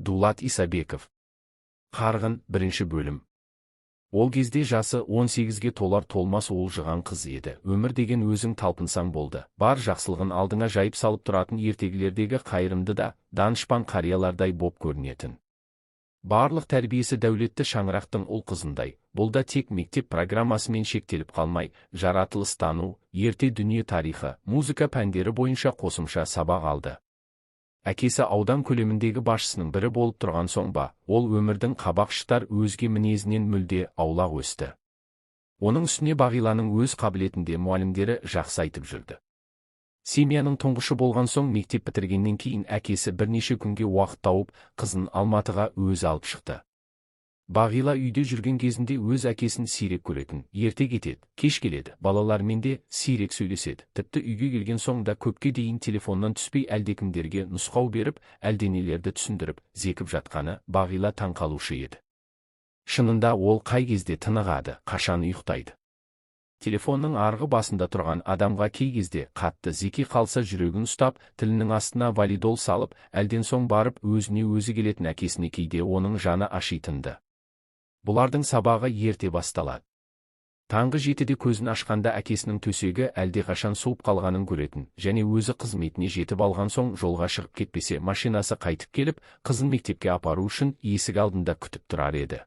Дулат Исабеков. Қарғын, бірінші бөлім. Ол кезде жасы 18-ге толар толмас уылжыған қыз еді. Өмір деген өзің талпынсаң болды. Бар жақсылығын алдыңа жайып салып тұратын ертегілердегі қайырымды да, данышпан қариялардай боп көрінетін. Барлық тәрбиесі дәулетті шаңырақтың ұл қызындай. Бұл да тек мектеп программасымен шектеліп қалмай, жаратылыстану, ерте дүние тарихы, музыка пәндері бойынша қосымша сабақ алды. Әкесі аудан көлеміндегі басшысының бірі болып тұрған соң ба, ол өмірдің қабақ шытар өзге мінезінен мүлде аулақ өсті. Оның үстіне Бағиланың өз қабілетін де мұғалімдері жақсы айтып жүрді. Семьяның тұңғышы болған соң, мектеп бітіргеннен кейін әкесі бірнеше күнге уақыт тауып, қызын Алматыға өзі алып шықты. Бағила үйде жүрген кезінде өз әкесін сирек көретін, ерте кетеді, кеш келеді, балалармен де сирек сөйлеседі. Тіпті үйге келген соң да көпке дейін телефоннан түспей, әлдекімдерге нұсқау беріп, әлденелерді түсіндіріп, зекіп жатқаны Бағила таң қалушы еді. Шынында ол қай кезде тынығады, қашан ұйықтайды? Телефонның арғы басында тұрған адамға кей кезде қатты зеки қалса, жүрегін ұстап, тілінің астына валидол салып, әлден соң барып өзіне өзі келетін әкесіне кейде оның жаны ашитынды. Бұлардың сабағы ерте басталады. Таңғы 7-де көзін ашқанда әкесінің төсегі әлдеқашан суып қалғанын көретін және өзі қызметіне жетіп алған соң жолға шығып кетпесе, машинасы қайтып келіп, қызын мектепке апару үшін есік алдында күтіп тұрар еді.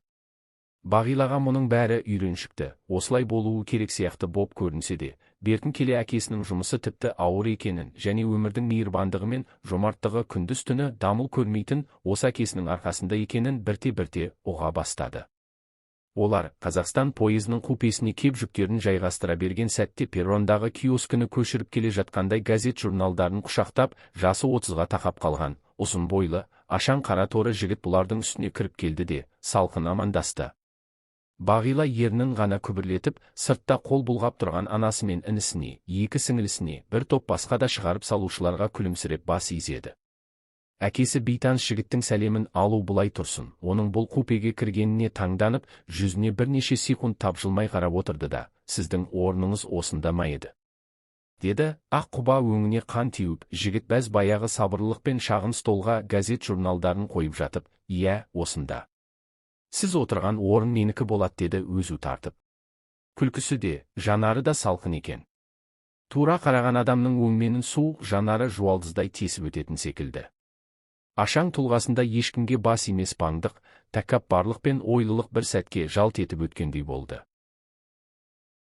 Бағилаға мұның бәрі үйреншікті, осылай болуы керек сияқты боп көрінсе де, бертін келе әкесінің жұмысы тіпті ауыр екенін және өмірдің мейірбандығы мен жомарттығы күндіз-түні дамыл көрмейтін осы әкесінің арқасында екенін бірте-бірте ұға бастады. Олар Қазақстан пойызының купесіне кеп жүктерін жайғастыра берген сәтте перрондағы киоскіні көшіріп келе жатқандай газет журналдарын құшақтап, жасы 30-ға тақап қалған, ұзын бойлы, ашаң қара торы жігіт бұлардың үстіне кіріп келді де, салқын амандасты. Бағила ернін ғана күбірлетіп, сыртта қол бұлғап тұрған анасы мен інісіне, екі сіңілісіне, бір топ басқа да шығарып салушыларға күлімсіреп бас изеді. Әкесі бейтаныс жігіттің сәлемін алу былай тұрсын, оның бұл купеге кіргеніне таңданып, жүзіне бірнеше секунд тапжылмай қарап отырды да, «Сіздің орныңыз осында ма еді?» деді, ақ құба өңіне қан теуіп. Жігіт бәз баяғы сабырлылықпен шағын столға газет журналдарын қойып жатып, «Иә, осында. Сіз отырған орын менікі болады», деді өзу тартып. Күлкісі де, жанары да салқын екен. Тура қараған адамның өңменін суық жанары жуалдыздай тесіп өтетін секілді. Ашаң тұлғасында ешкімге бас емес паңдық, тәкаппарлық пен ойлылық бір сәтке жалт етіп өткендей болды.